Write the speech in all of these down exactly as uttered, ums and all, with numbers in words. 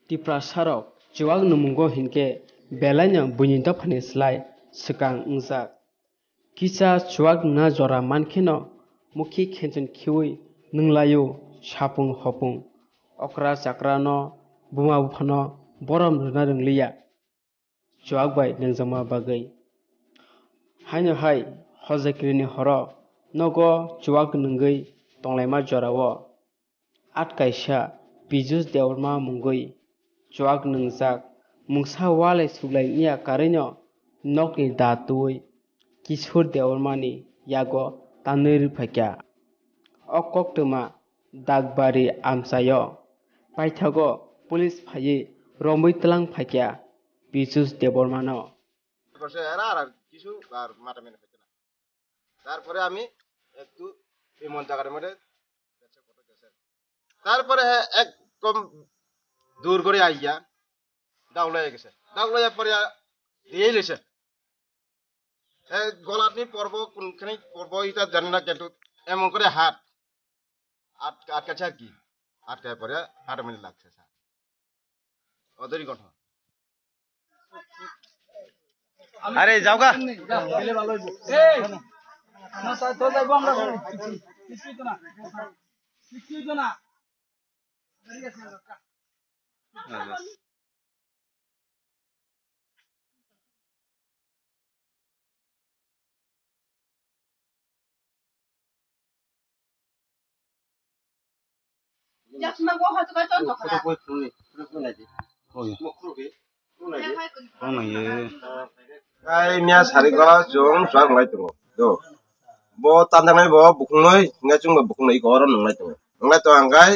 Tiprasarok chuak nungmungo hinkhe belaino buini dophani slai swkang wngjak. Kisa chuak nungna jora mankheno mukhi khenchon khiui nunglaio sapung hopung. Okra chakrano buma buphano borom rwna rwngliya chuak bai nangjakma bagwi. Haino hai hojagrini horo nogo chuak nungwi tonglaima jorao at kaisa Pijus Debbarma mungwi chuak nungjak mungsa walai suklai wngya karwino nokni da twi Kishore Debbarmani yago tanwi rwphaikha. O koktwma Dakbari amchaio paithago police phaiwi romwi twlang phaikha Pijus Debbarmano. বসে এরা আর আর কিছু আর মাথা মেনে হইতো না। তারপরে আমি একটু এমন জায়গার মধ্যে গেছে, কত গেছে। তারপরে হে একদম দূর করে আইয়া দাউলাইয়া গেছে। দাউলাইয়া পরে আর দিয়েই লইছে। এ, গলানি পর্ব কোনখানে পর্ব এটা জানি না, কিন্তু এমন করে হাত আট-, আটকাছে আর কি। আটকায় পরে হাঁটামিটা লাগছে, স্যার। ওদেরই ঘটনা। আরে, যাও গা। এই, না, স্যার, তো যাইবো আমরা। কিচ্ছু হইতো না। কিচ্ছু হইতো না। Ai miya sari go chwng chwng lai tongo. Do. Bo tanjaknai bo bukhungnwi, hwnkhai chwngbo bukhungnwi iko oro nwnglai tongo. Nwnglai tongo hwnkhai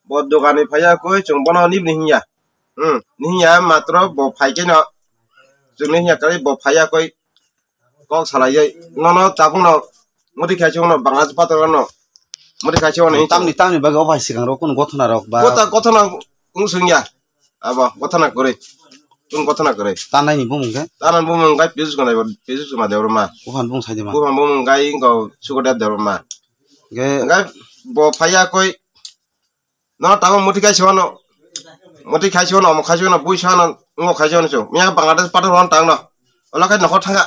bo dogani phaiya koi chwng bono nini hinya. Hmm, nihiya matro bo phai khe no. Chwngni hiya kari bo phaiya koi kok salai yai. Nono tabuk no muti khai chwng no Bangladesh patro no. Muti khai chwng no. Tamni, tamni bagwi o bai swkang rok kunu gothona rok ba. Gotha, gothona wng swngya. Abo gothona kwrwi. Kunu gothona kwrwi. Tanai ni bumung khe? Tanai bumung khe Pijus Kumar, Pijus Kumar Debbarma. Buphan bumung sai de ma. Buphan bumung khe ingo Sukodev Debbarma. Khe bo phaiya koi No, tamo muti khai siwano. Muti khai siwano, omo khai siwano, bui siwano, ngo khai siwano chu. Miya Bangladesh pathor wan tang no. Ola khai nokho thanga.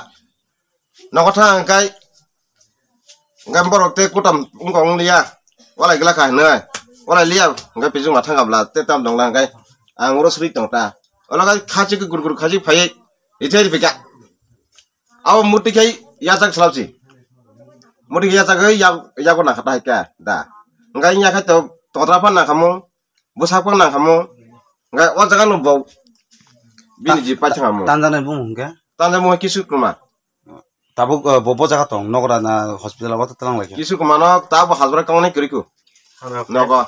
Nokho thanga kai. Gam borok te kutam ungkong liya. Ola gila khai noi. Ola liya, gam pijung ma thanga bla, te tam dong lang kai. Ang uro sri tong ta. Ola khai khachi gur gur khachi phai. Ithai ri pika. Abo muti khai yachak slapsi. Muti khai yachak yak, yago nangkha ta hai khe da. Hingkhe ya khai to totra phan nangkhamu, bwsak phan nangkhamu. Hingkhe o jaga no bo bini ji pai thangkhamu. Tanjaknai bumung hingkhe? Tanjakmung Kishore Kumar. Tabuk, eh, bo, bo jaga tong, nogra na hospital o twlang lai khe? Kishore Kumar no tabuk hajra tongnai kwrwi kho. Nogo.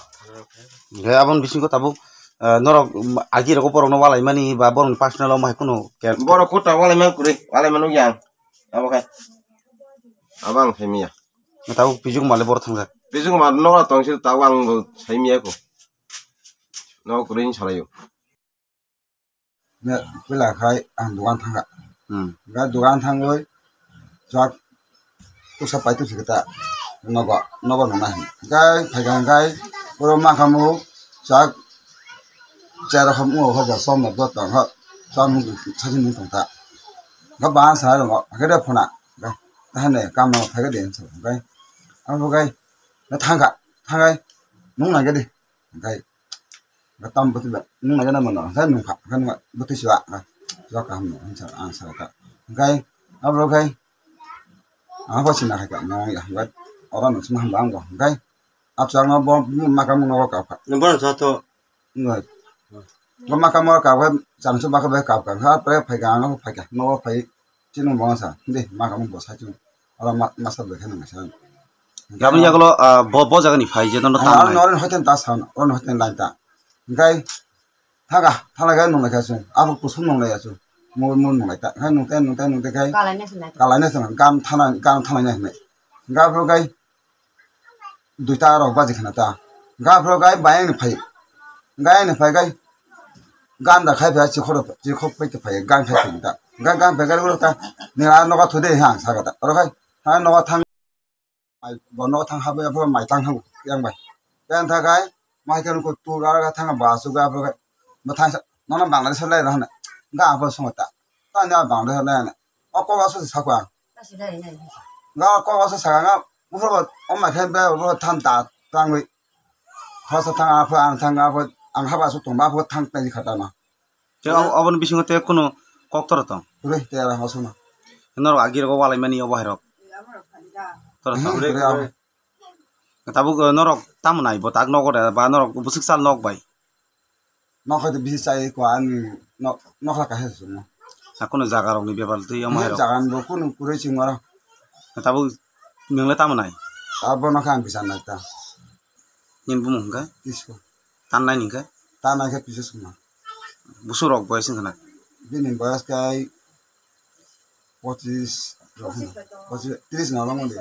Hingkhe aboni bisingo tabuk, eh, norok, um, agi rogo borokno walaimani ba borokni personal o hai kheno ke-, Borok kota walaimani kwrwi, walaimani yang. Abo khe. Abo ang saimiya. Tabuk Pijung Kumar le borok thangjak. Pijung Kumar no tong sir tabuk ang bo saimiya kho. No kwrwi salaio. Ne, pila khai ang dogan thangkha. Hmm. Ga dogan thangoi, chak tuksa pai tusi kita nogo, nogo nuna hin. Gai phai gang gai, puro ma khamu, chak, chera kham u ho ba som na dot tang ha, som nu saji nu tong ta. Ga ban sa ro, ga de phona, ga, ta ne kam no phai ga de so, gai. Abo gai, na thangkha, thangai, nung na ga de, gai. Ba tam bwtwi ba nung nai gana mano, hwnkhe nungkha, hwnkhe nungkha bwtwi siya, hwnkhe siya kaham no, hwnsa ang sa kha. Hwnkhe abo khe ang bo sina kha, nung ya, hwnkhe oro nung sima hamba ang bo, hwnkhe achuk ang bo maka mung nogo kap kha. Bono sa to. Hwnkhe bo maka mung kap kha, chang su ba kha bai kap kha, hwnkhe pre phai kha, ang bo phai kha, nogo phai chini mung sa, hindi maka mung bo sa chini. Oro ma-, masa bai kheno masa. Gabini yagulo, ah, bo, bo jagani phai je nono Ah, tamo oro nai. Oro hoiten ta sa, oro hoiten lai ta. Hingkai thaga, thala gai nung lai kha sung. Abo kusum nung lai ya sung. Mo, mo nung lai ta. Hingkai nung tai, nung tai, nung tai kai. Kalai na sung lai. Kalai na sung. Gam thana, gam thana na hinai. Hingkai abo kai duita rok baji khana ta. Hingkai abo kai bayang ni phai. Hingkai ni phai kai. Ganda khai phai chikhoro, chikhok pai phai, gan khai phai ta. Gan, gan phai gai ta. Ni a nogo thode ha sa ta. Oro kai. Ha nogo thang. Ai, bo nogo thang ha bai, abo mai tang thang yang bai. Yang tha kai, mai kan ko tu ra ra thang ba su ga abo kai. Bo thangsa, nono Bangladesh lai rw hwnwi. Ga abo swngo ta. Tani a Bangladesh lai hwnwi. O kok aswk sakha ang. Ga kok aswk sakha ang. Buphuru bo, o mai khe be, bo thang ta, tangwi. Hosa thang, apho ang thang, apho ang haba aswk tong, apho thang tani kha tama. Te abo, aboni bisingo te kuno kok tora tong? Kwrwi, te ara hosano. Norok agi rogo walai mani obo hai rok. Tora tong. Kwrwi abo. Tabuk, eh, norok tamo nai bo tak nogo de ba norok bwswk sal nok bai? Nok hai bisi chai ko ani nok, nok la kaisa sung. Na kuno jaga rok ni bepar twi omo hai rok. Jaga ni bo kuno kwrwi ching oro. Tabuk nwng le tamo nai? Abo nok ang bisa nai ta. Nini bumung hwnkhe? Kisko. Tan nai ni hwnkhe? Tan nai khe pisa sung na. Busuk rok boyes wngkha na? Bini boyes kai pochis, pochis, tris na omo de.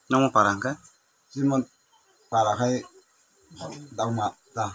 Nomo para hwnkhe? Chimon para khai dangma ta.